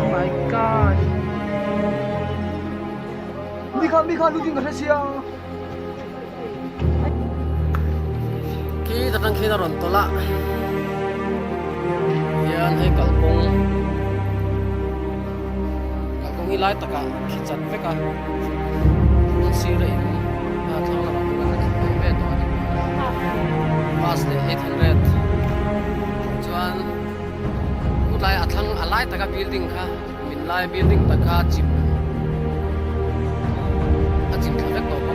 Oh my god. Mi kha mi kha lutin ka hre sia. Khi ta tang khian a rawn tawlh a hian hei kalkawng kalkawng hi lai takah khi chat vek a kawng sir a in a thlang lamah pawh hian a thli ve tawh a ni bus leh 800 chuan khawtlai a thlang a lai taka building kha min lai building tak kha chim a chim thla vek tawh bawk.